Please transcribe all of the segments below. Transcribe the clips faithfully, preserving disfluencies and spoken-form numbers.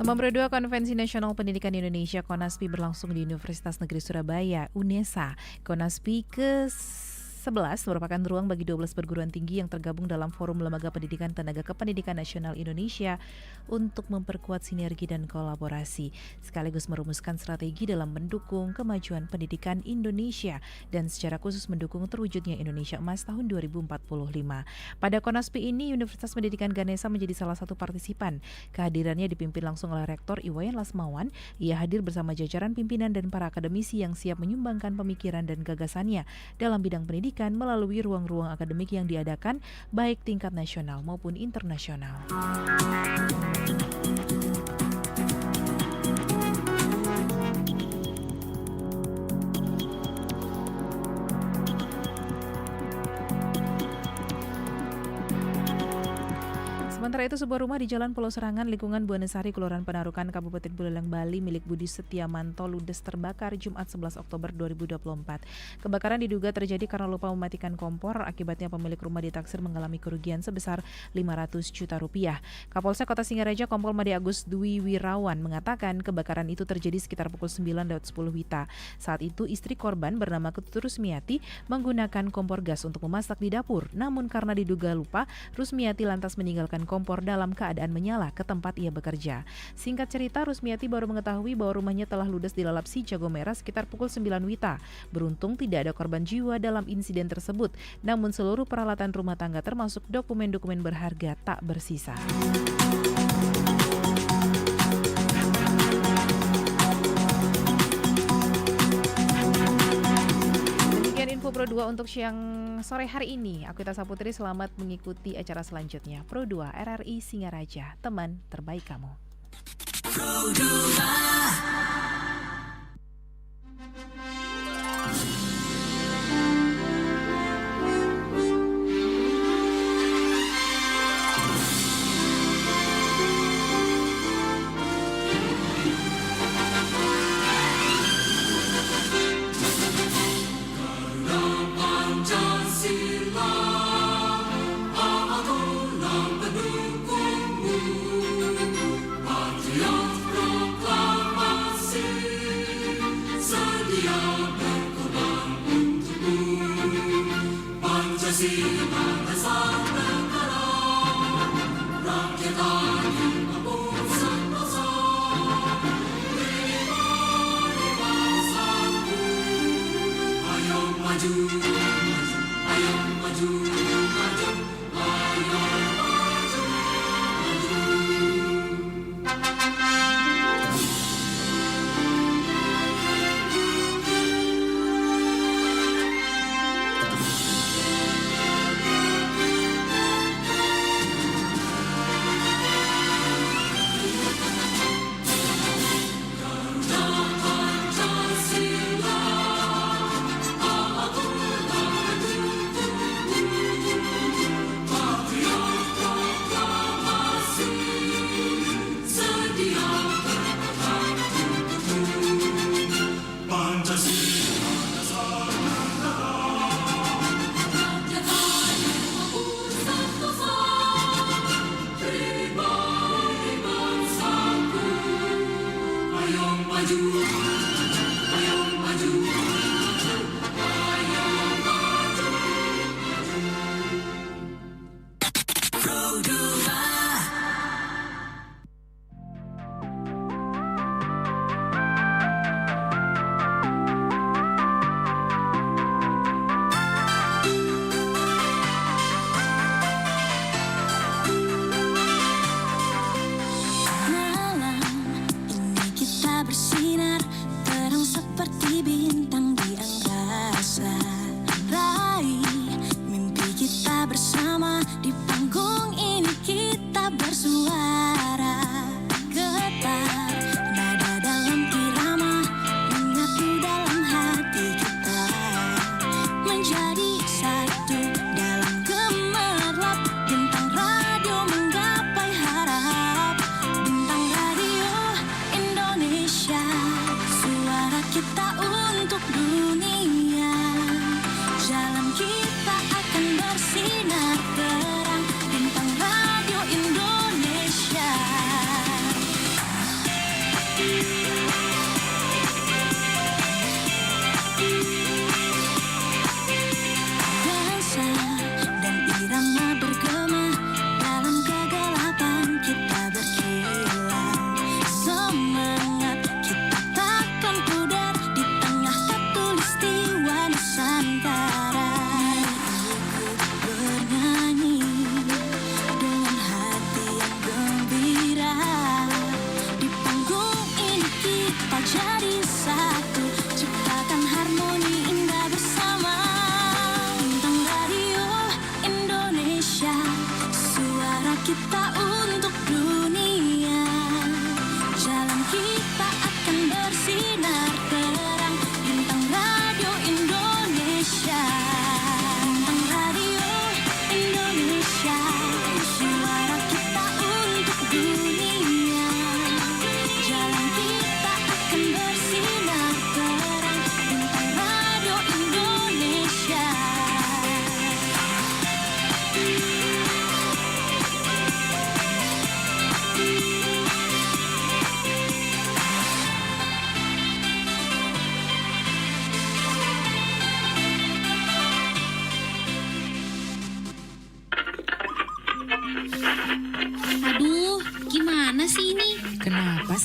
Nomor dua, Konvensi Nasional Pendidikan Indonesia, Konaspi, berlangsung di Universitas Negeri Surabaya, UNESA. Konaspi ke sebelas merupakan ruang bagi dua belas perguruan tinggi yang tergabung dalam Forum Lembaga Pendidikan Tenaga Kependidikan Nasional Indonesia untuk memperkuat sinergi dan kolaborasi, sekaligus merumuskan strategi dalam mendukung kemajuan pendidikan Indonesia dan secara khusus mendukung terwujudnya Indonesia Emas tahun dua ribu empat puluh lima. Pada Konaspi ini, Universitas Pendidikan Ganesa menjadi salah satu partisipan. Kehadirannya dipimpin langsung oleh Rektor Iwayan Lasmawan. Ia hadir bersama jajaran pimpinan dan para akademisi yang siap menyumbangkan pemikiran dan gagasannya dalam bidang pendidikan melalui ruang-ruang akademik yang diadakan, baik tingkat nasional maupun internasional. Sementara itu, sebuah rumah di Jalan Pulau Serangan, lingkungan Buanesari, Kelurahan Penarukan, Kabupaten Buleleng, Bali, milik Budi Setiamanto, ludes terbakar Jumat sebelas Oktober dua ribu dua puluh empat. Kebakaran diduga terjadi karena lupa mematikan kompor, akibatnya pemilik rumah ditaksir mengalami kerugian sebesar lima ratus juta rupiah. Kapolsek Kota Singaraja, Kompol Made Agus Dwi Wirawan, mengatakan kebakaran itu terjadi sekitar pukul sembilan lewat sepuluh WITA. Saat itu, istri korban bernama Ketut Rusmiati menggunakan kompor gas untuk memasak di dapur. Namun, karena diduga lupa, Rusmiati lantas meninggalkan kompor dalam keadaan menyala ke tempat ia bekerja. Singkat cerita, Rusmiati baru mengetahui bahwa rumahnya telah ludes dilalap si jago merah sekitar pukul sembilan WITA. Beruntung, tidak ada korban jiwa dalam insiden tersebut. Namun, seluruh peralatan rumah tangga, termasuk dokumen-dokumen berharga, tak bersisa. Demikian info Pro dua untuk siang sore hari ini. Aku Ita Saputri, selamat mengikuti acara selanjutnya. Pro dua, RRI Singaraja, teman terbaik kamu.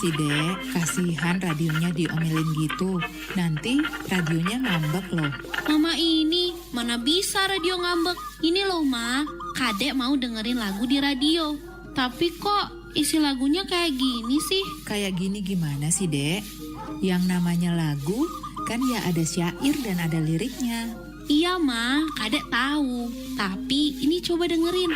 sih, Dek. Kasihan radionya diomelin gitu. Nanti radionya ngambek loh. Mama ini, mana bisa radio ngambek? Ini loh, Ma. Kadek mau dengerin lagu di radio. Tapi kok isi lagunya kayak gini sih? Kayak gini gimana sih, Dek? Yang namanya lagu, kan ya ada syair dan ada liriknya. Iya, Ma. Kadek tahu. Tapi ini coba dengerin.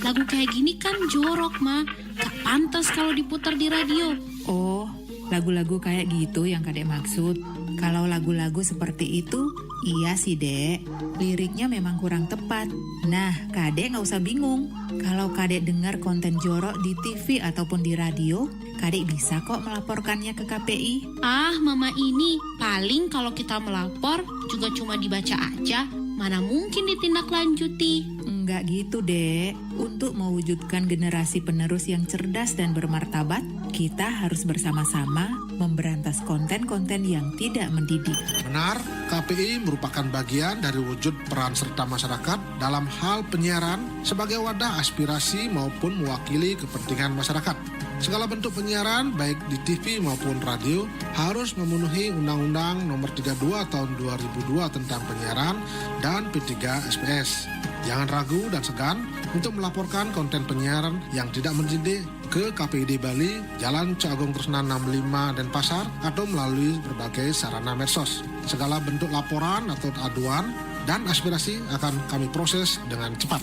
Lagu kayak gini kan jorok, Ma. Gak pantas kalau diputar di radio. Oh, lagu-lagu kayak gitu yang Kadek maksud. Kalau lagu-lagu seperti itu, iya sih, Dek. Liriknya memang kurang tepat. Nah, Kadek nggak usah bingung. Kalau Kadek dengar konten jorok di T V ataupun di radio, Kadek bisa kok melaporkannya ke K P I. Ah, Mama ini, paling kalau kita melapor juga cuma dibaca aja. Mana mungkin ditindaklanjuti? Enggak gitu, Dek. Untuk mewujudkan generasi penerus yang cerdas dan bermartabat, kita harus bersama-sama memberantas konten-konten yang tidak mendidik. Benar, K P I merupakan bagian dari wujud peran serta masyarakat dalam hal penyiaran sebagai wadah aspirasi maupun mewakili kepentingan masyarakat. Segala bentuk penyiaran, baik di T V maupun radio, harus memenuhi Undang-Undang Nomor tiga dua Tahun dua ribu dua tentang Penyiaran dan P tiga S P S. Jangan ragu dan segan untuk melaporkan konten penyiaran yang tidak mendidik ke K P I D Bali, Jalan Cok Agung Tresna enam lima, Denpasar, atau melalui berbagai sarana medsos. Segala bentuk laporan atau aduan dan aspirasi akan kami proses dengan cepat.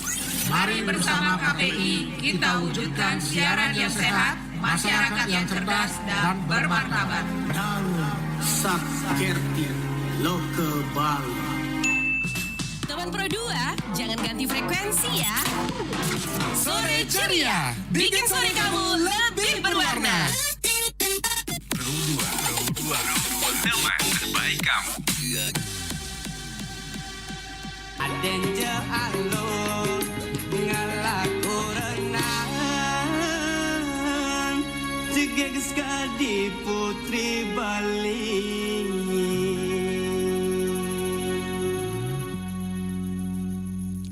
Mari bersama K P I kita wujudkan siaran yang sehat, masyarakat yang cerdas dan bermartabat. Dalam Sakertir Loke Bali. Teman Pro dua, jangan ganti frekuensi ya. Sore ceria, bikin sore kamu lebih berwarna. Pro dua, Pro dua, Pro dua, teman terbaik kamu. Aden je alo ngalako renang, cegek sekadi putri Bali.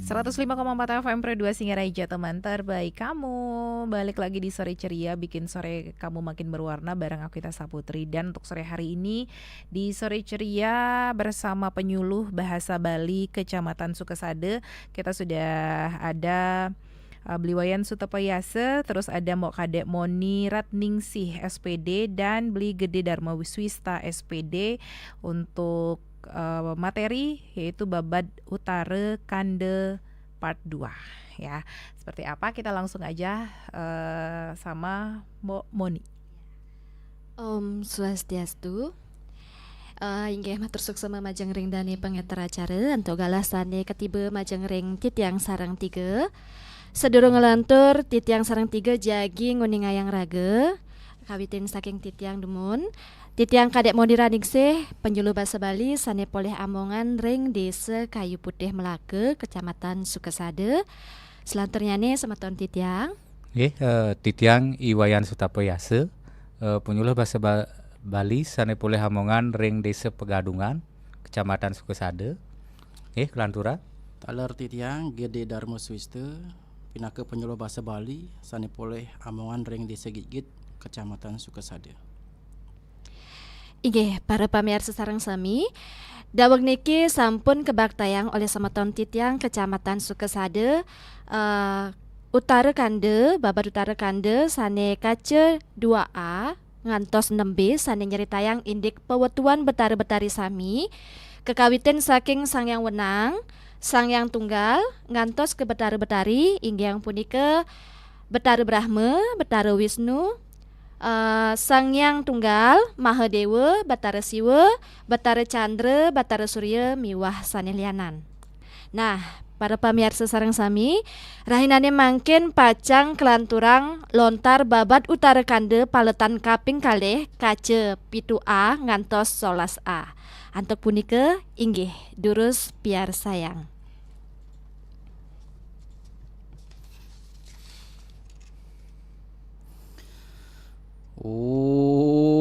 Seratus lima koma empat F M Pro dua Singaraja, teman terbaik kamu. Balik lagi di Sore Ceria, bikin sore kamu makin berwarna bareng aku, Ita Saputri. Dan untuk sore hari ini di Sore Ceria bersama penyuluh bahasa Bali Kecamatan Sukesada, kita sudah ada uh, Beli Wayan Sutapayasa, terus ada Mbok Kadek Moni Ratningsih S P D dan Beli Gede Dharma Wiswista S P D untuk uh, materi yaitu Babad Utara Kanda part dua, ya. Seperti apa, kita langsung aja uh, sama Mbok Moni. Om Swastiastu. Uh, inggih matur suksma majeng ring dane pangenter acara antuk galah sane katiba majeng ring titiang sareng tiga. Sadurung nglantur, titiang sareng tiga jagi nguningayang raga kawitin saking titiang dumun. Titiang Kadek Moni Raningsih, penyuluh basa Bali sane polih amongan ring Desa Kayu Putih Melaka, Kecamatan Sukesada. Selanturnyane semeton titiang. Nggih, eh, titiang I Wayan Sutapayasa, eh, penyuluh basa Ba- Bali sane polih amongan ring Desa Pegadungan, Kecamatan Sukesada. Nggih, kelanturan. Taler titiang Gede Darma Swista, pinaka penyuluh basa Bali sane polih amongan ring Desa Gitgit, Kecamatan Sukesada. Inggih, para pamiarsa sareng sami, daweg niki sampun kabaktayang olih semeton titiang Kecamatan Sukesada, eh, Utara Kanda, babad Utara Kanda sane kaca dua A ngantos enam B sane nyritayang indik pawetuan Betara Betari sami, kakawitin saking Sang Hyang Wenang, Sang Hyang Tunggal, ngantos ke Betara Betari, inggih punika Betara Brahma, Betara Wisnu, eh, Sang Hyang Tunggal, Mahadewa, Betara Siwa, Betara Chandra, Betara Surya, miwah sane lianan. Nah, para pamiarsa sareng sami, rahinane mangkin pacang kalanturang lontar babad Utara Kanda paletan kaping kalih kaca pitu A ngantos solas A. Antuk punika, inggih, durus piarsayang. Om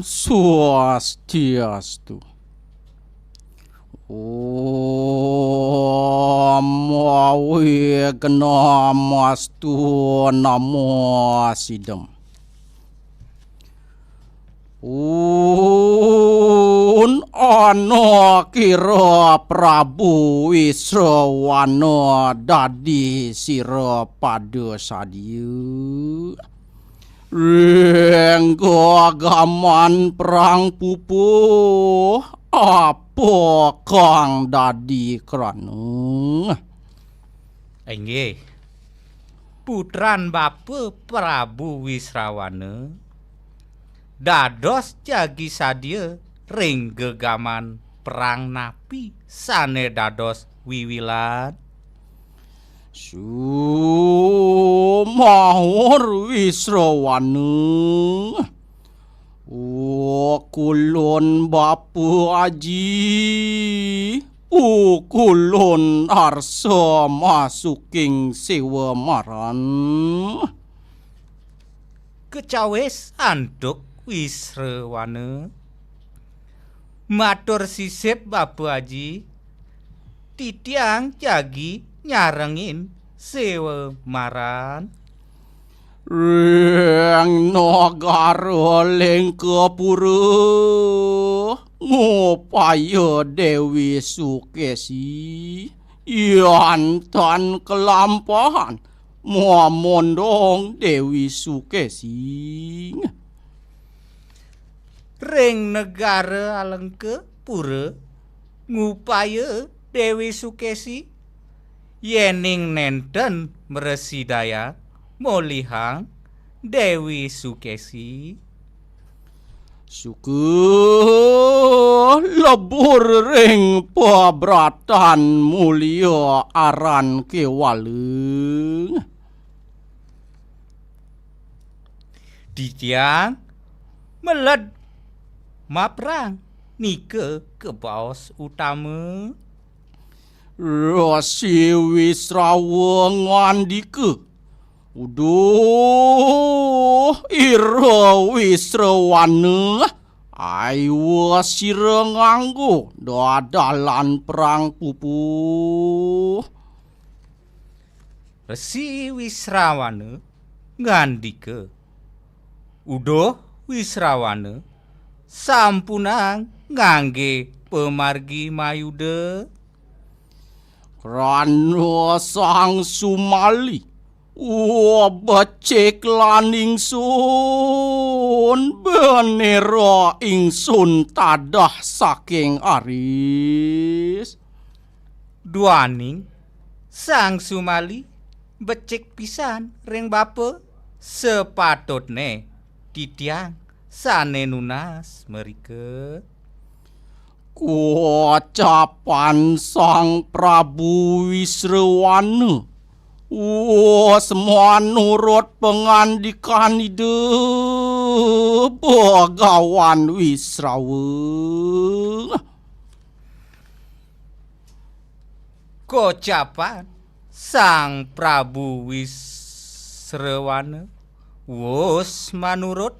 Swastiastu. Om Awighnamastu Namo Sidam. Pun ana kira Prabu Wisrawana dadi sira pada sadia. Ring gagaman perang pupuh, apa kang dadi krana? Inggih. Putran bapa Prabu Wisrawana dados jagi sadia ring gegaman perang napi sane dados wiwilan? Sumahur Wisrawana. Oh, kulun bapa aji, pukulun arsa masuking sewa maran. Kecawis antuk Wisrawana. Matur sisip bapa aji, titiang jagi nyarengin sewa maran. Ring negara Lengkapura, ngupaya Dewi Sukesi, yan tan kelampahan, mamondong Dewi Sukesi. Ring negara Alengkapura, ngupaya Dewi Sukesi, yening nenten mresidayang molihang Dewi Sukesi. Suka lebur ring pabratan mulia aran Kewala. Titiang meled maprang nika kabaos utama. Resi Wisrawa ngandika, "Uduh, ira Wisrawana, aiwa sira nganggo dadalan perang pupuh." Resi Wisrawana ngandika, "Uduh Wisrawana, sampunang ngangge pamargi mayuda." Krana Sang Sumali, "Wah, becik lan ingsun, benera ingsun tadah saking aris." Duaning Sang Sumali becik pisan ring bapa, sapatutne titiang sane nunas mrika. Kocapan Sang Prabu Wisrawana, wus manurut pangandikan Ida Bagawan Wisrawa. Kocapan Sang Prabu Wisrawana, wus manurut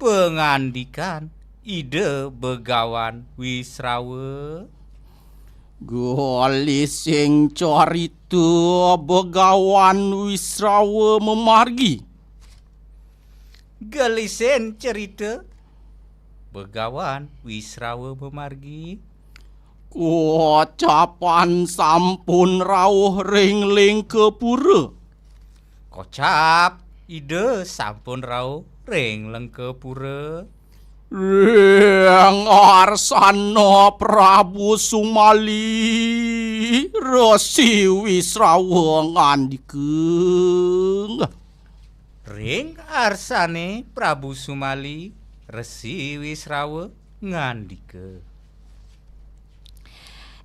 pangandikan Ida Bagawan Wisrawa. Gelising carita Bagawan Wisrawa mamargi. Gelising carita Bagawan Wisrawa mamargi. Kocapan sampun rauh ring Lengkapura. Kocap Ida sampun rauh ring Lengkapura. Ring arsana Prabu Sumali, Resi Wisrawa ngandika. Ring arsane Prabu Sumali, Resi Wisrawa ngandika.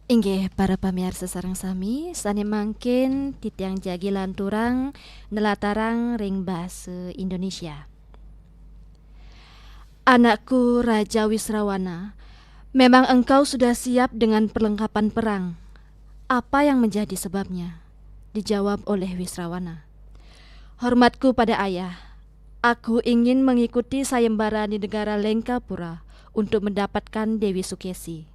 Inggih, para pamiarsa sareng sami, sane mangkin titiang jagi lanturang nelatarang ring basa Indonesia. "Anakku Raja Wisrawana, memang engkau sudah siap dengan perlengkapan perang. Apa yang menjadi sebabnya?" Dijawab oleh Wisrawana, "Hormatku pada ayah, aku ingin mengikuti sayembara di negara Lengkapura untuk mendapatkan Dewi Sukesi.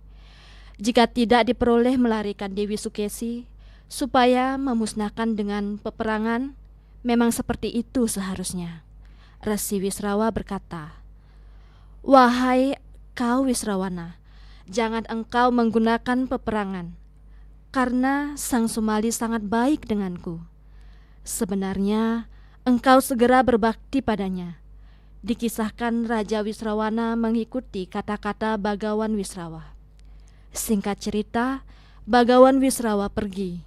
Jika tidak diperoleh melarikan Dewi Sukesi, supaya memusnahkan dengan peperangan, memang seperti itu seharusnya." Resi Wisrawa berkata, Wahai kau Wisrawana, jangan engkau menggunakan peperangan, karena Sang Sumali sangat baik denganku. Sebenarnya, engkau segera berbakti padanya. Dikisahkan Raja Wisrawana mengikuti kata-kata Bagawan Wisrawa. Singkat cerita, Bagawan Wisrawa pergi.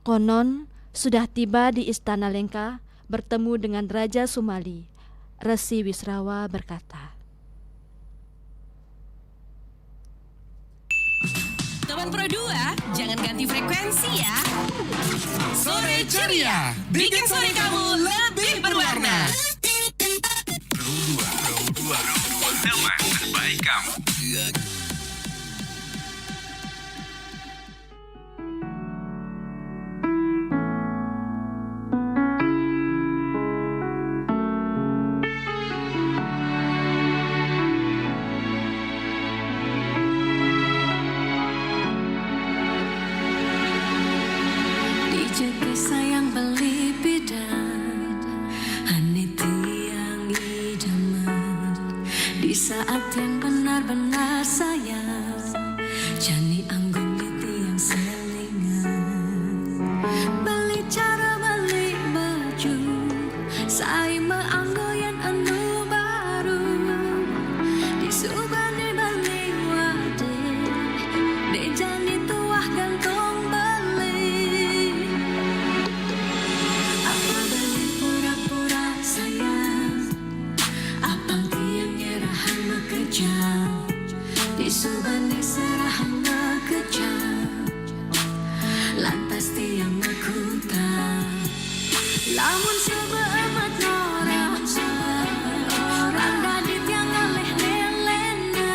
Konon, sudah tiba di Istana Lengka, bertemu dengan Raja Sumali, Resi Wisrawa berkata, Teman Pro dua, jangan ganti frekuensi ya. Sore ceria, bikin sore kamu lebih berwarna. Pro dua, Pro dua, Pro dua, teman terbaik kamu. Dija kisah yang beli pidan, hani tiang idaman. Di saat yang benar-benar sayang, jani anggun di tiang selingan. Beli cara beli baju, sai meanggo yan anu baru. Di subane beli wade, dek jani tuah gantung beli. Apa beli pura-pura sayang, apang tiang nyerahan makejang. Di subane serahan makejang, lantas tiang makuta. Lamun sebab amat norak, orang dadi tiang ngalih lelena.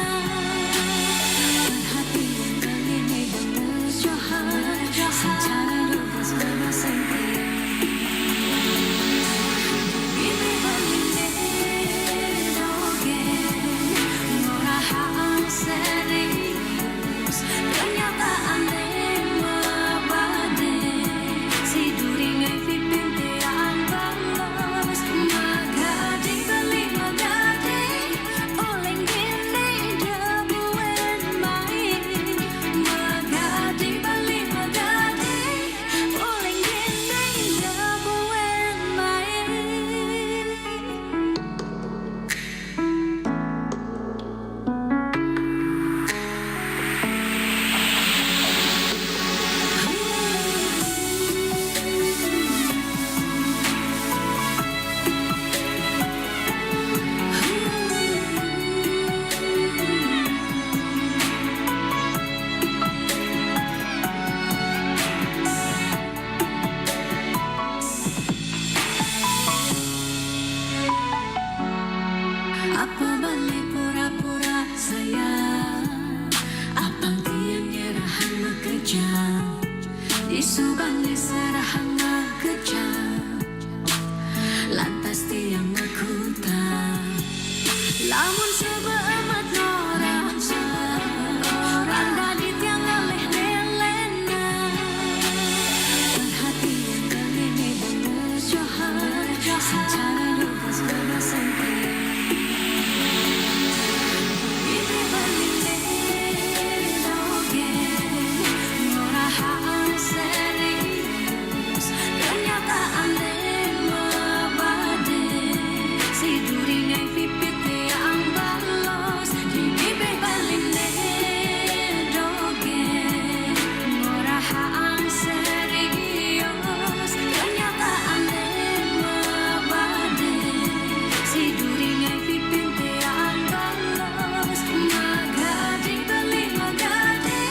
Perhatian kali ini bener johan, secara lugas bener senti. Ini beli doge, murah serius. Kenyataan mabade, si duri ngai pipin tiang balos. Magadi beli magadi, uling gini jabuen mai. Magadi beli magadi, uling gini jabuen mai. Apa beli pura-pura sayang, apang tiang nyerahan makejang. Di subane serahan makejang, lantas tiang makuta. Lamun sebab amat norak, orang dadi tiang ngalih lelena. Perhatian kali ini bener johan, secara lugas bener senti. Ini beli doge, murah serius. Kenyataan mabade, si duri ngai pipit tiang balos. Ini beli doge, murah serius. Kenyataan mabade, si duri ngai pipin tiang balos. Magadi beli magadi,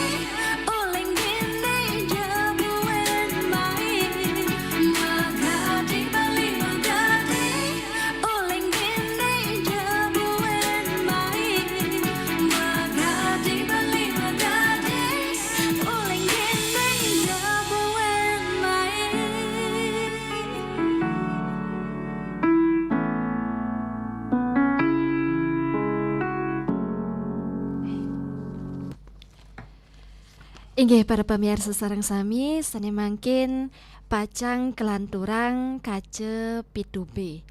uling gini jabuen mai. Magadi beli magadi, uling gini jabuen mai. Magadi beli magadi, uling gini jabuen mai. Inggih, para pamiarsa sareng sami, sane mangkin pacang kalanturang kaca pitu B.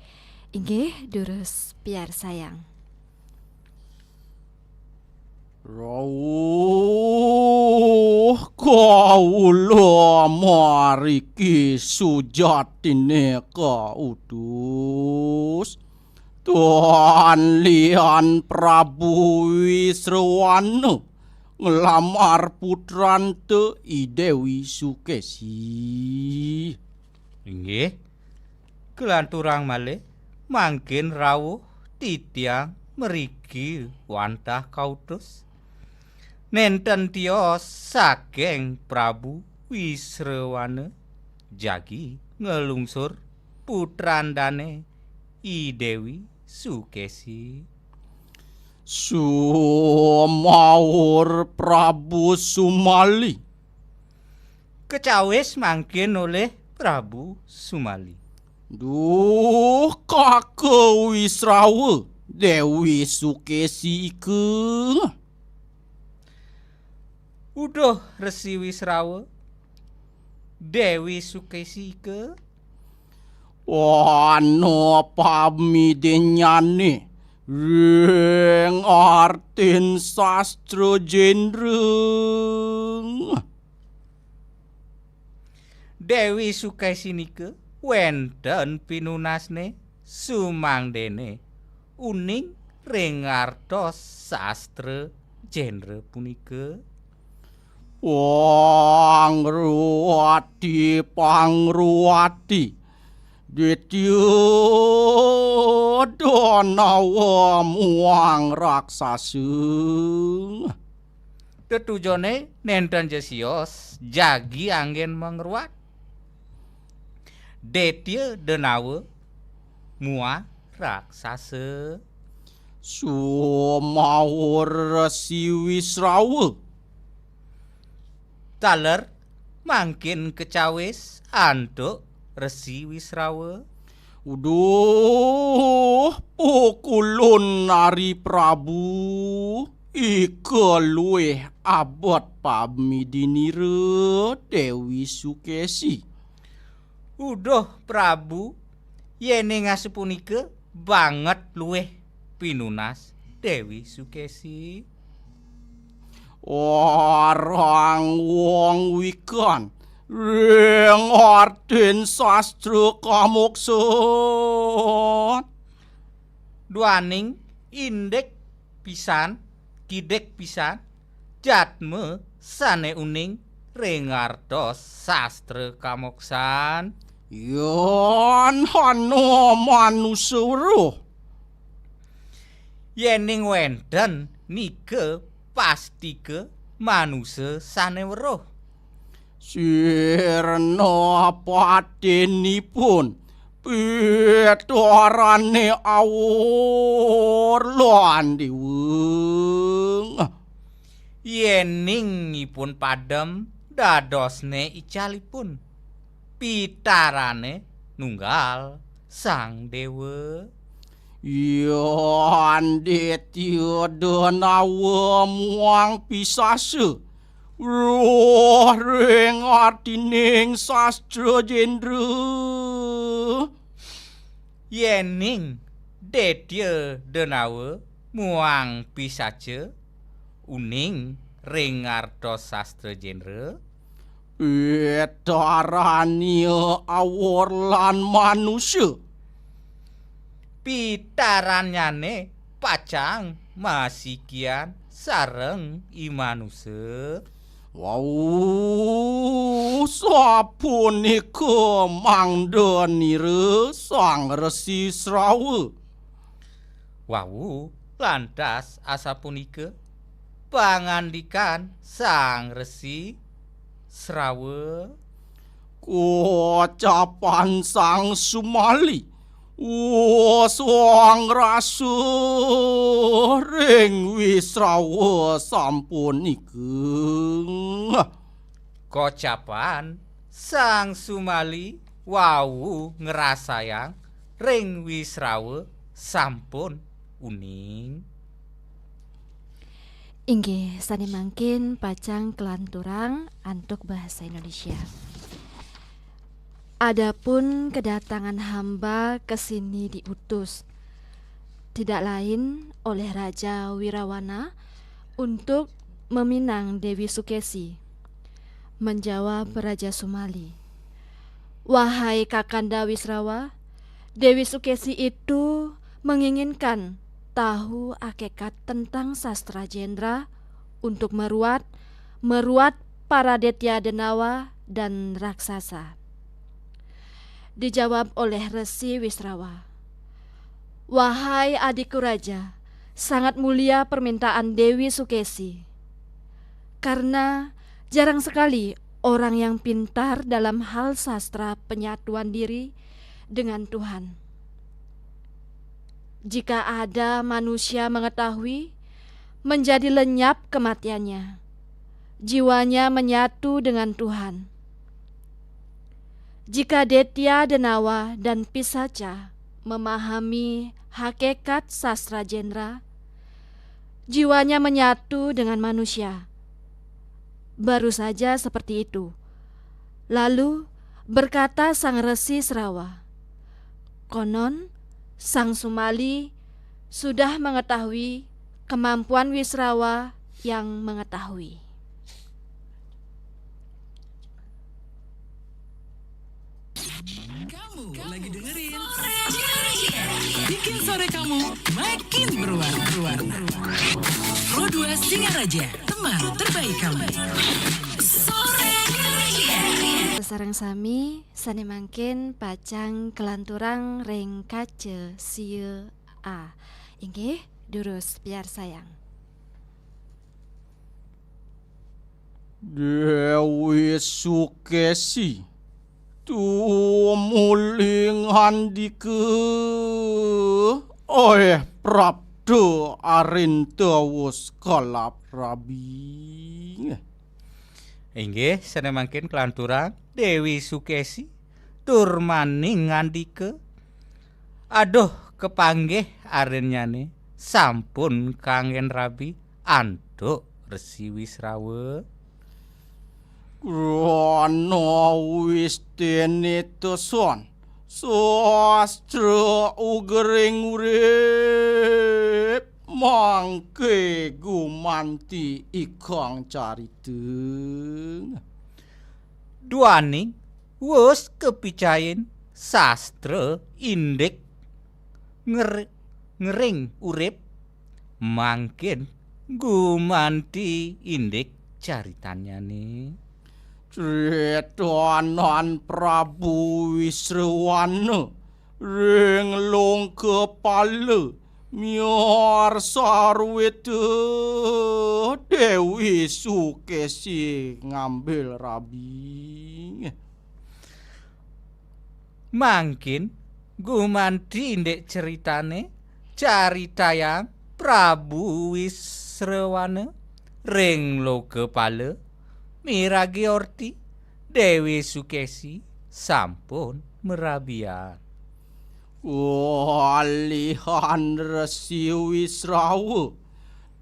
Inggih, durus piarsayang. Rauh kaula mariki sujatine kautus, tan lian Prabu Wisrawana nglamar putranta I Dewi Sukesi. Inggih, kelanturang malih, mangkin rawuh titiang mriki wantah kautus. Nenten tios saking Prabu Wisrawana jagi nglungsur putran dane I Dewi Sukesi. Sumaur Prabu Sumali. Kecawis mangkin oleh Prabu Sumali. Duh, kaka Wisrawa, Dewi Sukesi ika. Uduh Resi Wisrawa, Dewi Sukesi ika. Ana pamidinyane ring artin sastra jenreng. Dewi Sukesi nika wenten pinunasne sumangdene uning ring artos sastra jenre punika. Pangruwati, pangruwati, Ditya Danawa muang raksasa. Tetujone nenten ja sios jagi anggen mangruat. Detya Danawa muang raksasa. Sumaur Resi Wisrawa. Taler mangkin kecawis antuk Resi Wisrawa. Uduh, pukulun Ari Prabu, ika luih abet pamidinira Dewi Sukesi. Uduh, Prabu, yening asapunika banget luih pinunas Dewi Sukesi. Arang wong wikan ring artin sastra kamoksan. Duaning indik pisan, kidik pisan, jatma sane uning ring artos sastra kamoksan. Yan hana manusa weruh. Yening wenten nika pastika manusa sane weruh. Sirna patinipun pitarane awor lan diweng. Yening ipun padem dadosne icalipun. Pitarane nunggal Sang Dewa. Yan Ditya Danawa muang pisasa. Roh ring artining sastra jendra. Yening Ditya Danawa muang pisaca uning ring artos sastra jendra. Pitarania awor lan manusa. Pitaranyane pacang masikian sareng i manusa. Wau, sapunika mangdanira Sang Resi Srawa. Wau, lantas asapunika pangandikan Sang Resi Srawa. Kocapan Sang Sumali, wus wong rasa ring Wisrawa sampunika. Kocapan Sang Sumali wau ngrasayang ring Wisrawa sampun uning. Inggih, sane mangkin pacang kelanturang antuk bahasa Indonesia. Adapun kedatangan hamba ke sini diutus, tidak lain oleh Raja Wirawana Untuk meminang Dewi Sukesi, menjawab Raja Sumali. Wahai Kakanda Wisrawa, Dewi Sukesi itu menginginkan tahu hakikat tentang sastra jendra untuk meruat, meruat para Detya Denawa dan raksasa. Dijawab oleh Resi Wisrawa, "Wahai adikku raja, sangat mulia permintaan Dewi Sukesi. Karena jarang sekali orang yang pintar dalam hal sastra penyatuan diri dengan Tuhan. Jika ada manusia mengetahui, menjadi lenyap kematiannya. Jiwanya menyatu dengan Tuhan. Jika Detya Denawa dan Pisaca memahami hakikat sastra jendra, jiwanya menyatu dengan manusia." Baru saja seperti itu. Lalu berkata Sang Resi Srawa, "Konon Sang Sumali sudah mengetahui kemampuan Wisrawa yang mengetahui." Kamu lagi dengerin Bikin Sore Kamu Makin Berwarna. Pro dua Singaraja, teman terbaik kamu. Sareng sami sane mangkin pacang kelanturang ring kaca sia A. Inggih, durus piarsayang. Dewi Sukesi tumuli ngandika, "Oeh prapta arin tawus kalap rabi." Inggih, sane mangkin kelanturang Dewi Sukesi tur maning ngandika, "Aduh, kepanggih arinnyane sampun kanggen rabi antuk Resi Wisrawa." Krana wis dene teson sastra ugering urip, mangke gumanti ikang carita. Duaning wus kepicayin sastra indik nger-, ngering urip, mangkin gumanti indik caritannyane. Critanan Prabu Wisrawana ring Longkapala miar sarwita Dewi Sukesi ngambil rabi. Mangkin gumanti indik critane, caritayang Prabu Wisrawana ring Lokapala, miragi orti Dewi Sukesi sampun merabian. Walihan Resi Wisrawa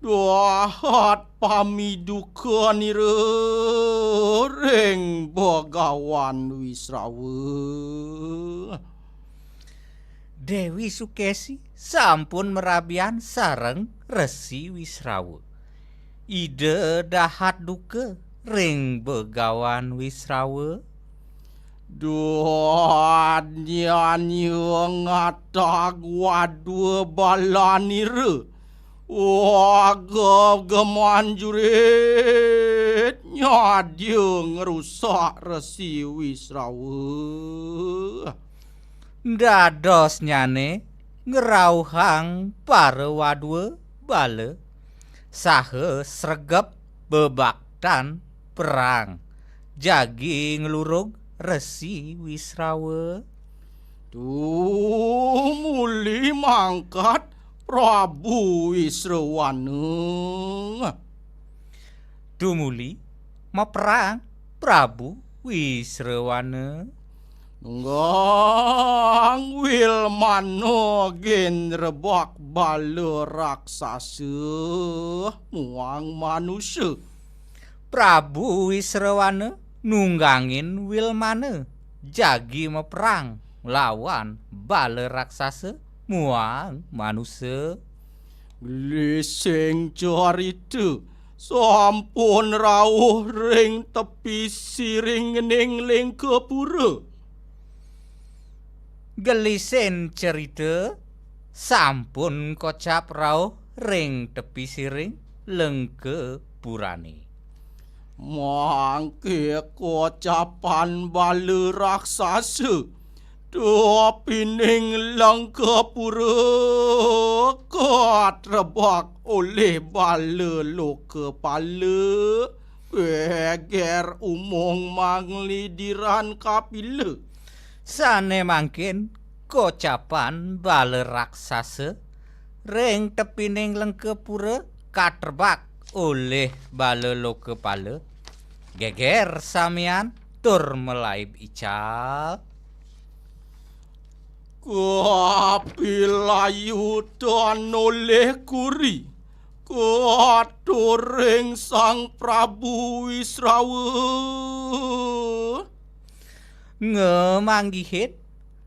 dahat pamidukanira ring Bagawan Wisrawa. Dewi Sukesi sampun merabian sareng Resi Wisrawa. Ida dahat duka ring Bagawan Wisrawa. Duh, nyanya ngatag wadua balanira. Wah, gegeman jurit, nyadya ngrusak Resi Wisrawa. Dadosnyane ngrauhang para wadua bala saha sregep bebaktan perang jagi nglurug Resi Wisrawa. Tumuli mangkat Prabu Wisrawana. Tumuli maperang Prabu Wisrawana. Nunggang Wilmana ginrebak bala raksasa muang manusa. Prabu Wisrawana nunggangin Wilmana jagi maperang lawan bala raksasa muang manusa. Lising carita sampun rauh ring tepi siring ning Lengkapura. Gelisin cerita sampun kocap rauh ring tepi siring Lengkapurane. Mangke kocapan bala raksasa tepining Lengkapura katrebak olih bala lokapala, geger umung manglidiran kapila. Sane mangkin kocapan bala raksasa ring tepining Lengkapura katrebak olih bala lokapala, geger samian tur malaib ical. Kapilayutan olih kuri katuring Sang Prabu Wisrawa. Ngamanggihin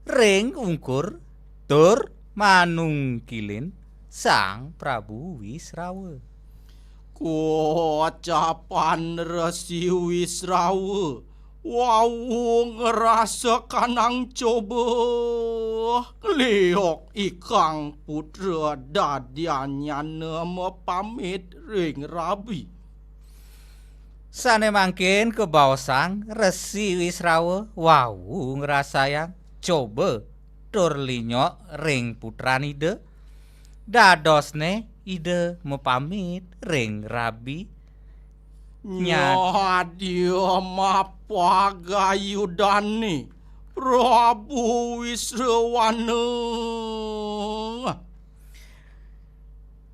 ring ungkur tur manungkilin Sang Prabu Wisrawa. Kocapan Resi Wisrawa wau ngrasa kanang coba liok ikang putra dadianyana mapamit ring rabi. Sane mangkin kabaosang Resi Wisrawa wau ngrasayang coba tur linyok ring putran Ida. Dadosne Ida mapamit ring rabi. Nyad- Nyadya mapagayudane Prabu Wisrawana.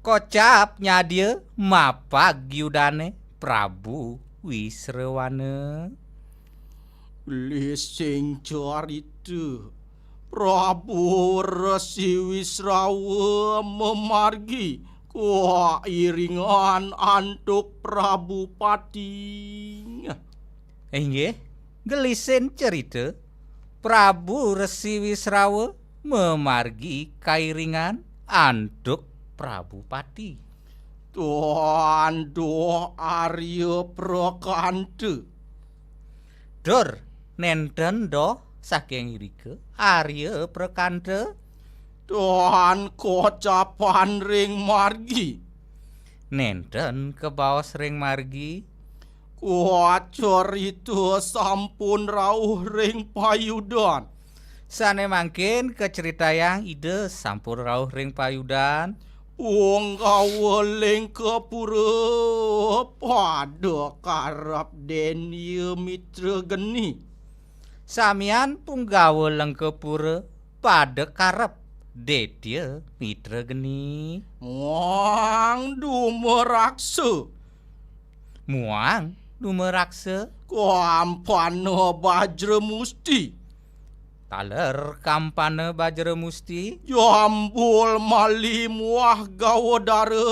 Kocap nyadya mapag yudane Prabu Wisrawana. Lising carita, Prabu Resi Wisrawa mamargi kairingan antuk Prabu Pati. Inggih, gelisin cerita, Prabu Resi Wisrawa mamargi kairingan antuk Prabu Pati. Tuan doh Arya Prakanta. Dur, nenten doh saking irika Arya Prakanta. Tuan kocapan ring margi. Nenten kabaos ring margi. Kuacarita sampun rauh ring payudan. Sane mangkin kacritayang Ida sampun rauh ring payudan. Punggawa Lengkapura pada karep Denya Mitra Geni. Samian punggawa Lengkapura pada karep Detya Mitra Geni. Muang dumaraksa. Muang dumaraksa. Kampana Bajra Musti. Taler kampana Bajra Musti. Jambul Mali muah Gawadara.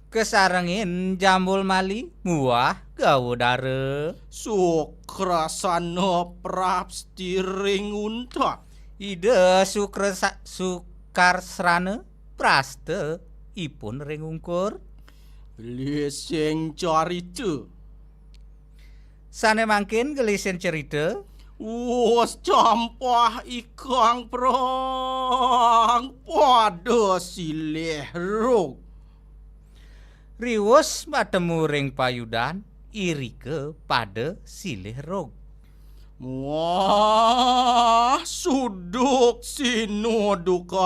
Kasarengin Jambul Mali muah Gawadara. Sukrasana prapsti ring untat. Ida Sukrasa-, Sukarsrana prasta ipun ring ungkur. Lising carita. Sane mangkin gelisin cerita. Wus campah ikang prang pada silih rug. Riwus matemu ring payudan, irika pada silih rug. Muah suduk sinudukan.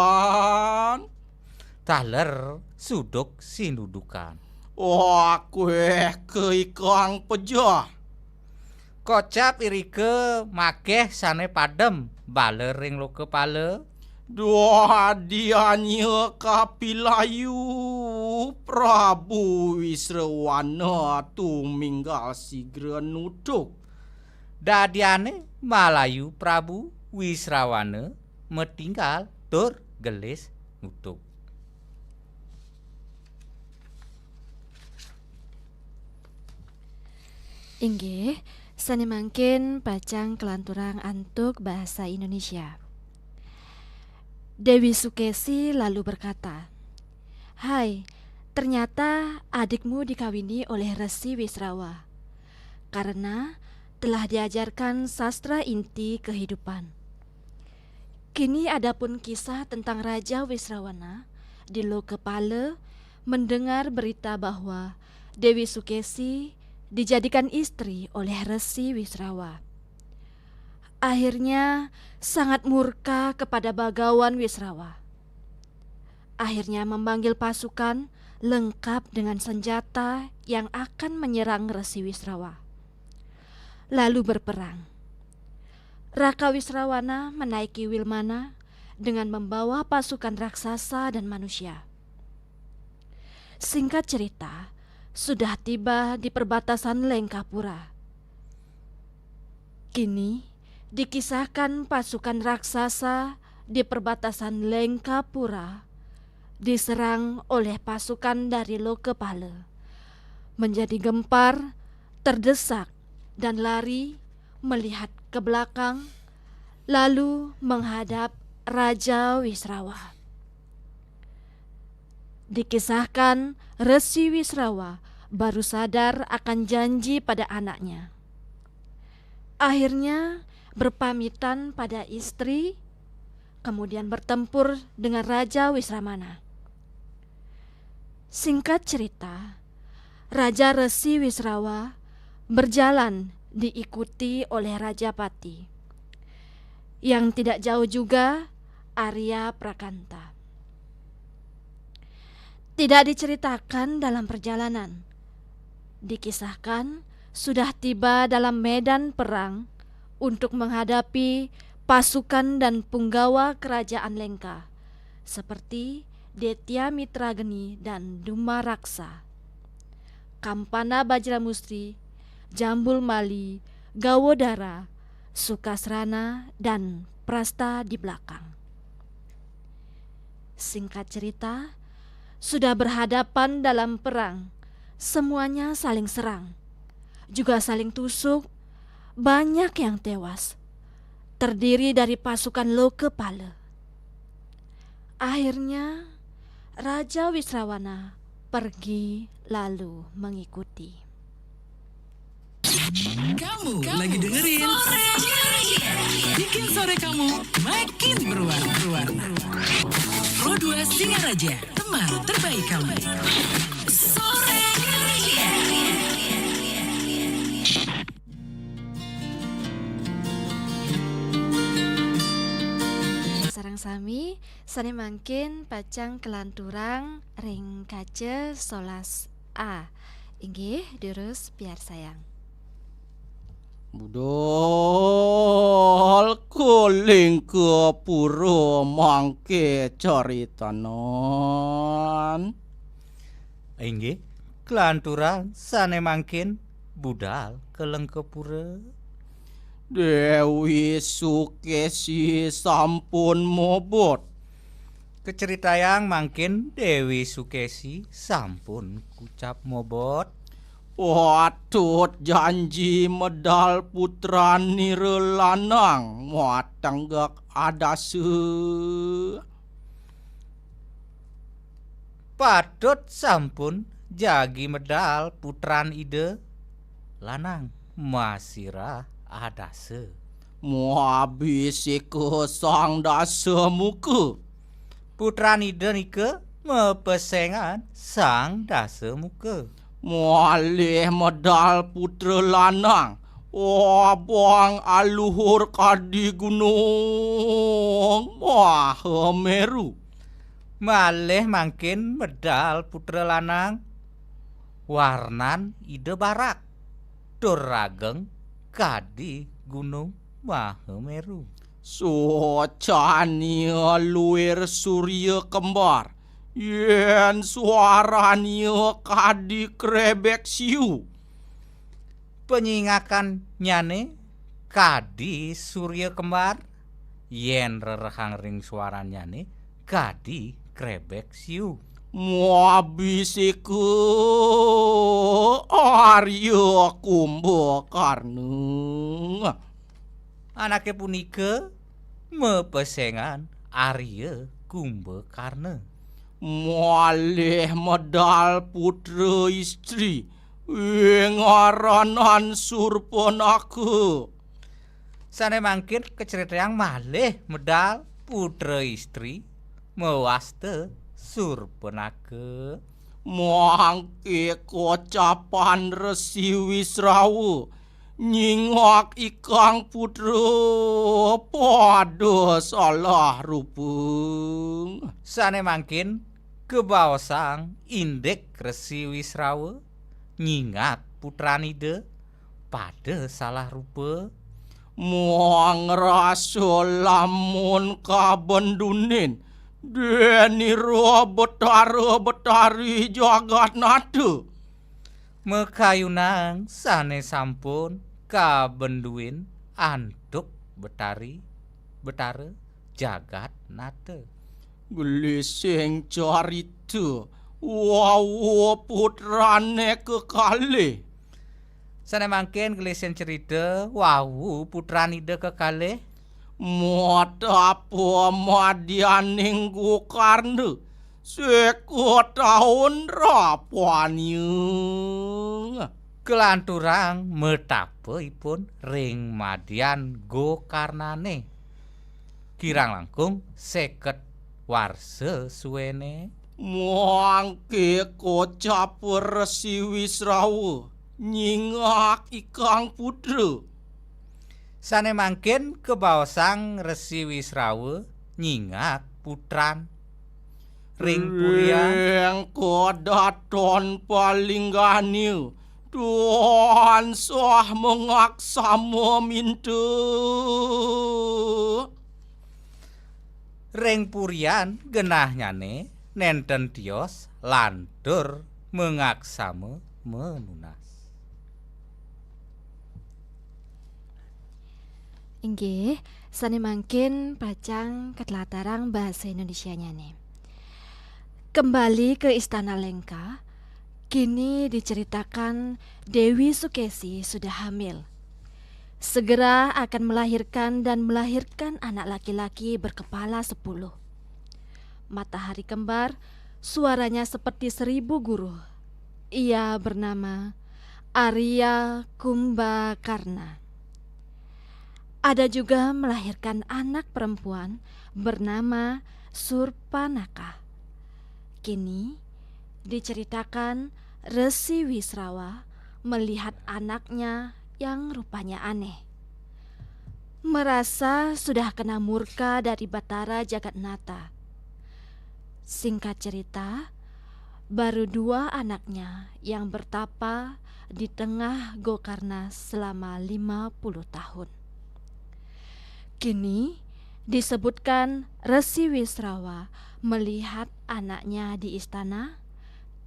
Taler suduk sinudukan. Akweh ka ikang pejah. Kocap irika makeh sane padem bala ring lokapala. Dadianya kapilayu Prabu Wisrawana tuminggal sigra nutuk. Dadiane malayu Prabu Wisrawana matinggal tur gelis nutuk. Inggih, sane mangkin pacang kalanturang antuk bahasa Indonesia. Dewi Sukesi lalu berkata, "Hai, ternyata adikmu dikawini oleh Resi Wisrawa, karena telah diajarkan sastra inti kehidupan." Kini adapun kisah tentang Raja Wisrawana di Lokepala mendengar berita bahwa Dewi Sukesi dijadikan istri oleh Resi Wisrawa. Akhirnya sangat murka kepada Bagawan Wisrawa. Akhirnya memanggil pasukan lengkap dengan senjata yang akan menyerang Resi Wisrawa. Lalu berperang. Raka Wisrawana menaiki Wilmana dengan membawa pasukan raksasa dan manusia. Singkat cerita, sudah tiba di perbatasan Lengkapura. Kini dikisahkan pasukan raksasa di perbatasan Lengkapura diserang oleh pasukan dari Lokepala. Menjadi gempar, terdesak, dan lari melihat ke belakang, lalu menghadap Raja Wisrawa. Dikisahkan Resi Wisrawa baru sadar akan janji pada anaknya. Akhirnya berpamitan pada istri, kemudian bertempur dengan Raja Wisramana. Singkat cerita, Raja Resi Wisrawa berjalan diikuti oleh Raja Pati. Yang tidak jauh juga Arya Prakanta. Tidak diceritakan dalam perjalanan. Dikisahkan sudah tiba dalam medan perang untuk menghadapi pasukan dan punggawa kerajaan Lengka, seperti Detya Mitra Geni dan Duma Raksa, Kampana Bajra Mustri, Jambul Mali, Gawodara, Sukasrana, dan Prasta di belakang. Singkat cerita, sudah berhadapan dalam perang, semuanya saling serang, juga saling tusuk, banyak yang tewas, terdiri dari pasukan Lokepala. Akhirnya, Raja Wisrawana pergi lalu mengikuti. Kamu lagi dengerin Sore Singaraja. Bikin sore kamu makin berwarna-warna. Pro dua Singaraja, teman terbaik kamu. Sore Singaraja. Sareng sami, sane mangkin pacang kelanturang ring kaca solas A. Inggih, durus piarsayang. Budal ka Lengkapura mangke caritanan. Inggih, kelanturang sane mangkin budal ka Lengkapura. Dewi Sukesi sampun mobot. Keceritayang mangkin Dewi Sukesi sampun kucap mobot. Patut janji medal putranira lanang matenggek adasa. Patut sampun jagi medal putran Ida lanang masirah adasa. Muabisika Sang Dasa Muka. Putran Ida nika mapesengan Sang Dasa Muka. Malih medal putra lanang. Abang aluhur kadi gunung Mahameru. Malih mangkin medal putra lanang. Warnan Ida barak. Tur rageng kadi gunung Mahameru. Socania luir surya kembar. Yen suarania kadi krebek siu. Penyingakannyane kadi surya kembar. Yen rerehang ring suarannyane kadi krebek siu. Muabisika Arya Kumbakarna. Anake punika mapesengan Arya Kumbakarna. Malih medal putra istri, wingaranan Surpanaka. Sane mangkin kacaritayang malih medal putra istri mawasta Surpanaka. Mangke kocapan Resi Wisrawa, nyingak ikang putra pada salah rupa. Sane mangkin kabaosang indik Resi Wisrawa, nyingak putranida pada salah rupa. Mangrasa lamun kabendunin, denira betara betari jagat nata. Makayunang sane sampun kabenduin antuk betari, betara jagat nata. Glising carita, wau putrane kekalih. Sane mangkin glising carita, wau putranida kekalih. Matapa madyaning Gokarna, seka taun rapanya. Kelanturang matapa ipun ring madyan Gokarnane. Kirang langkung seket warsa suwene. Mangke kocap Resi Wisrawa, nyingak ikang putra. Sane mangkin kabaosang Resi Wisrawa nyingak putran. Ring purian. Ring kadaton palinggahnya, tansah mangaksama minta. Ring purian genahnyane nenten tios lantur mangaksama manunas. Inggih, sane mangkin pacang katlatarang bahasa Indonesianyane. Kembali ke Istana Lengka, kini diceritakan Dewi Sukesi sudah hamil. Segera akan melahirkan dan melahirkan anak laki-laki berkepala sepuluh. Matahari kembar, suaranya seperti seribu guru. Ia bernama Arya Kumbakarna. Ada juga melahirkan anak perempuan bernama Surpanaka. Kini diceritakan Resi Wisrawa melihat anaknya yang rupanya aneh. Merasa sudah kena murka dari Batara Jagat Nata. Singkat cerita, baru dua anaknya yang bertapa di tengah Gokarna selama lima puluh tahun. Kini disebutkan Resi Wisrawa melihat anaknya di istana,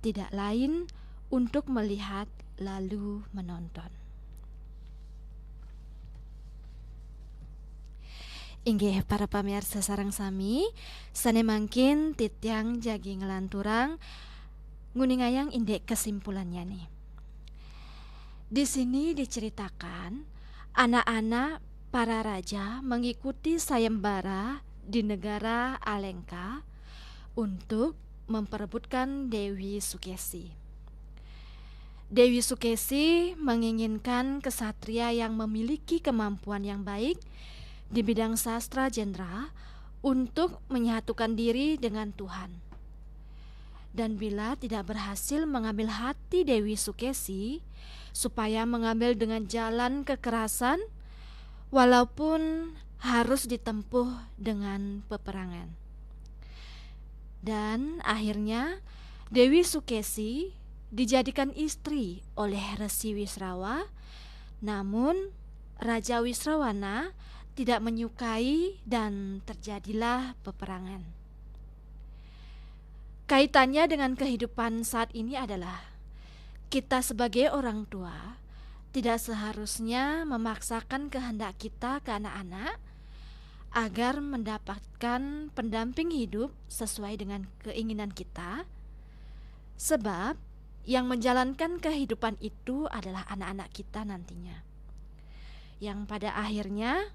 tidak lain untuk melihat lalu menonton. Inggih, para pamiarsa sareng sami, sane mangkin titiang jagi nglanturang nguningayang indik kesimpulannyane. Di sini diceritakan anak-anak para raja mengikuti sayembara di negara Alengka untuk memperebutkan Dewi Sukesi. Dewi Sukesi menginginkan kesatria yang memiliki kemampuan yang baik di bidang sastra jenderal untuk menyatukan diri dengan Tuhan. Dan bila tidak berhasil mengambil hati Dewi Sukesi, supaya mengambil dengan jalan kekerasan, walaupun harus ditempuh dengan peperangan. Dan akhirnya Dewi Sukesi dijadikan istri oleh Resi Wisrawa, namun Raja Wisrawana tidak menyukai dan terjadilah peperangan. Kaitannya dengan kehidupan saat ini adalah kita sebagai orang tua tidak seharusnya memaksakan kehendak kita ke anak-anak agar mendapatkan pendamping hidup sesuai dengan keinginan kita, sebab yang menjalankan kehidupan itu adalah anak-anak kita nantinya, yang pada akhirnya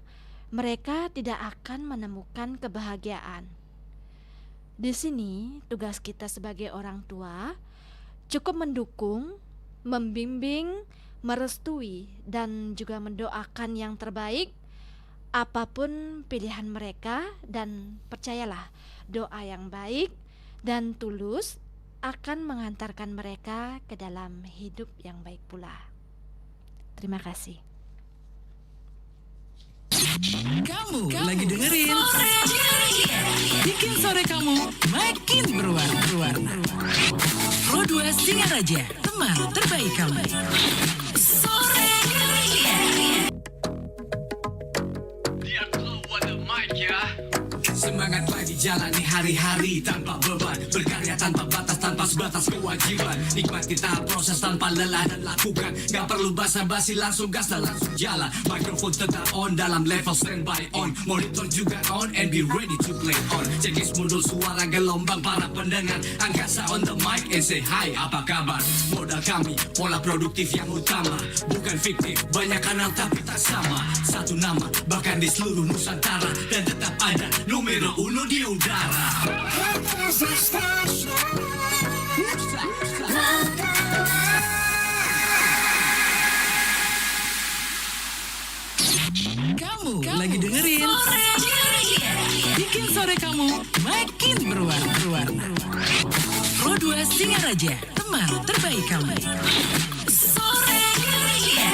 mereka tidak akan menemukan kebahagiaan. Di sini, tugas kita sebagai orang tua cukup mendukung, membimbing, merestui, dan juga mendoakan yang terbaik apapun pilihan mereka, dan percayalah, doa yang baik dan tulus akan mengantarkan mereka ke dalam hidup yang baik pula. Terima kasih. Kamu lagi dengerin Sore Ceria. Bikin sore kamu makin berwarna-warna. Pro dua Singaraja, teman terbaik kamu. Sore Ceria. Dia dulu on the mic ya. Semangat lagi jalani hari-hari tanpa beban, berkarya tanpa batas, tanpa sebatas kewajiban. Nikmati tahap proses tanpa lelah dan lakukan. Gak perlu basa-basi, langsung gas dan langsung jalan. Mikrofon tetap on dalam level standby on. Monitor juga on and be ready to play on. Cekis mundur suara gelombang para pendengar. Angkasa on the mic and say hi, apa kabar? Modal kami, pola produktif yang utama. Bukan fiktif, banyak kanal tapi tak sama. Satu nama, bahkan di seluruh Nusantara. Dan tetap ada numero uno di udara. Kamu lagi dengerin Sore Ceria. Bikin sore kamu makin berwarna-warna. Pro dua Singaraja, teman terbaik kamu. Sore Ceria.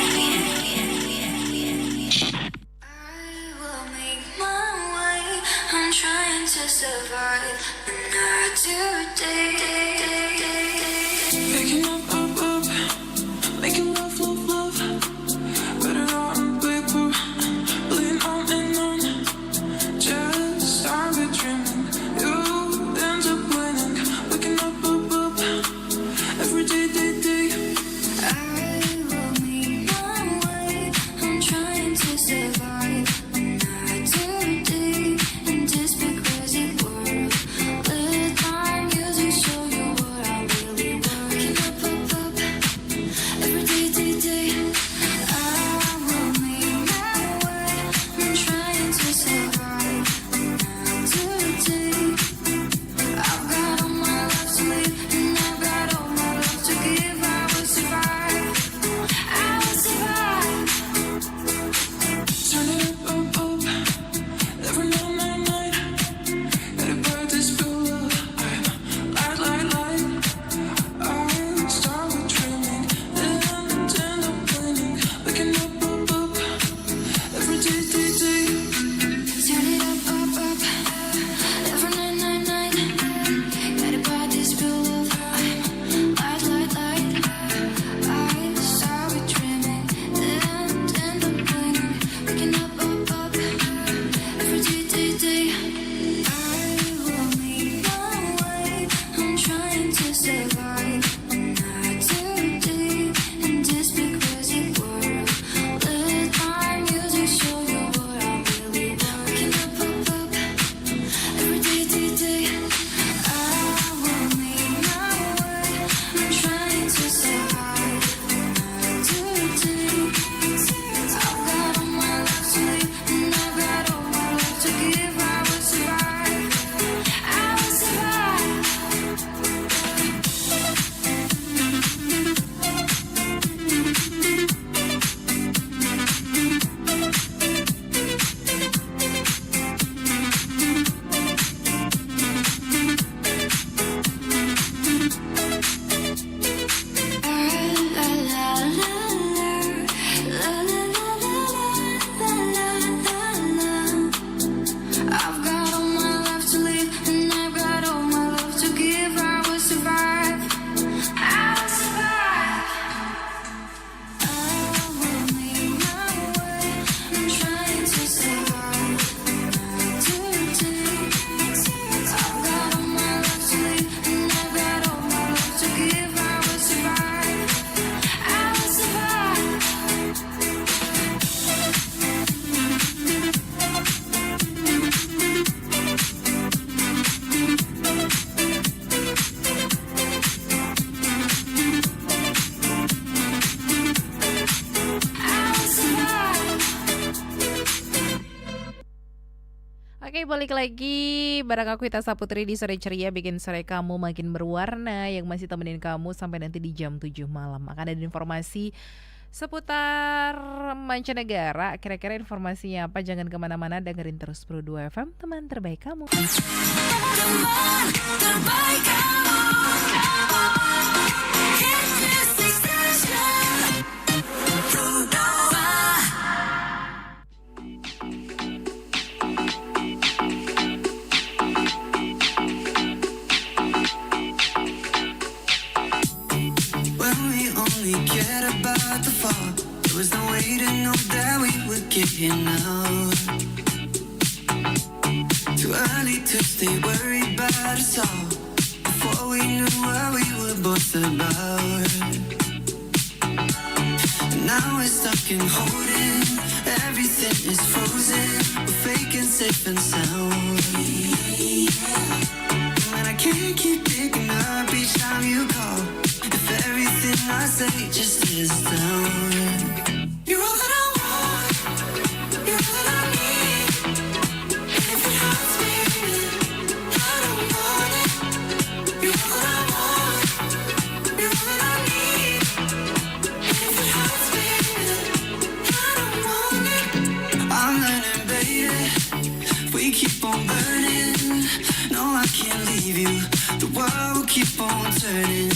I will make my way. I'm trying to survive another day. Picking up, up, up, making love, love, love. Better on paper, playing on and on. Just start dreaming, you end up winning. Waking up, up, up, every day, day, day. I will make my way. I'm trying to survive another day in this big crazy world. Let my music show you what I really Balik lagi bareng aku, Ita Saputri, di Sore Ceria, bikin sore kamu makin berwarna, yang masih temenin kamu sampai nanti di jam tujuh malam. Akan ada informasi seputar mancanegara. Kira-kira informasinya apa? Jangan kemana-mana, dengerin terus Pro dua F M, teman terbaik kamu. Teman terbaik kamu. Hit Music Station. Pro dua. When we only cared about the fall, there was no way to know that we would get here now. Too early to stay worried about us all. Before we knew what we were both about. And now we're stuck in holding. Everything is frozen. We're faking safe and sound. And I can't keep picking up each time you call. If everything I say just is down. You're all that I want. You're all that I need. And if it hurts, baby, I don't want it. You're all that I want. You're all that I need. And if it hurts, baby, I don't want it. I'm learning, baby. We keep on burning. No, I can't leave you. The world will keep on turning.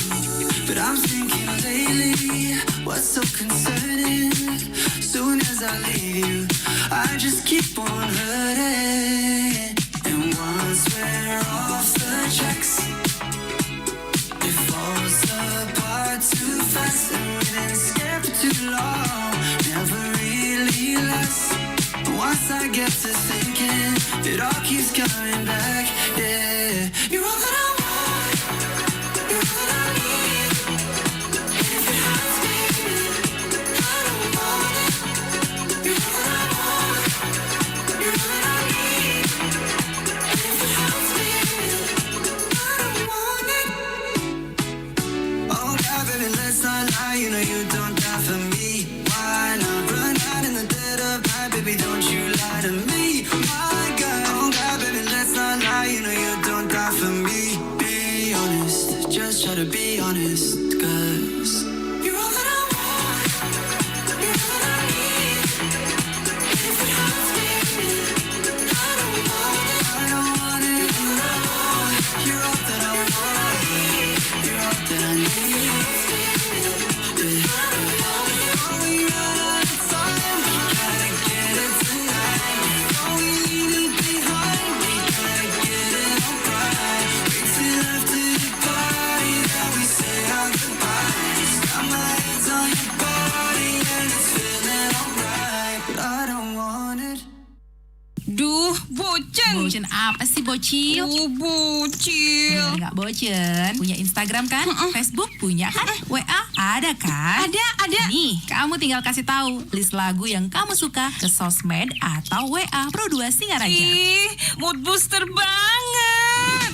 But I'm thinking lately, what's so concerning? Soon as I leave you, I just keep on hurting. And once we're off the tracks, it falls apart too fast, and we've been scared for too long. Never really lasts. Once I get to thinking, it all keeps coming back. Yeah, you're all that I want. You're all that I need. And if it hurts, baby, I don't want it. You're all that I want. You're all that I need. And if it hurts, baby, I don't want it. Oh God, baby, let's not lie. You know you don't die for me. Why not run out in the dead of night, baby? Don't you lie to me, my girl. Oh God, baby, let's not lie. You know you don't die for me. Be honest, just try to be honest, 'cause you're all that I want. You're all that I need. And if it hurts, baby, I don't want it. I don't want it. You're all that I want. You're all that I need. Duh, bocen. Bocen apa sih, bocil? Oh, bocil. Biar nggak bocen. Punya Instagram kan? Mm-mm. Facebook punya kan? Mm-mm. W A ada kan? Ada, ada. Nih, kamu tinggal kasih tahu list lagu yang kamu suka ke sosmed atau W A Pro dua Singaraja. Ih, mood booster banget.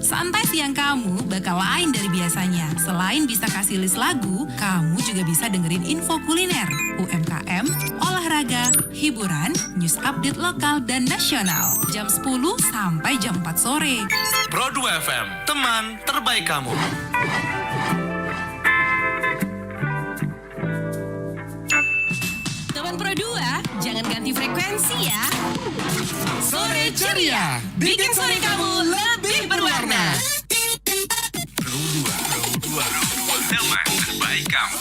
Santai siang kamu bakal lain dari biasanya. Selain bisa kasih list lagu, kamu juga bisa dengerin info kuliner, U M K M, olahraga, hiburan, news update lokal dan nasional. Jam sepuluh sampai jam empat sore. Pro dua F M, teman terbaik kamu. Teman Pro dua, jangan ganti frekuensi ya. Sore Ceria, bikin sore kamu lebih berwarna. Pro dua, Pro dua, Pro dua, teman terbaik kamu.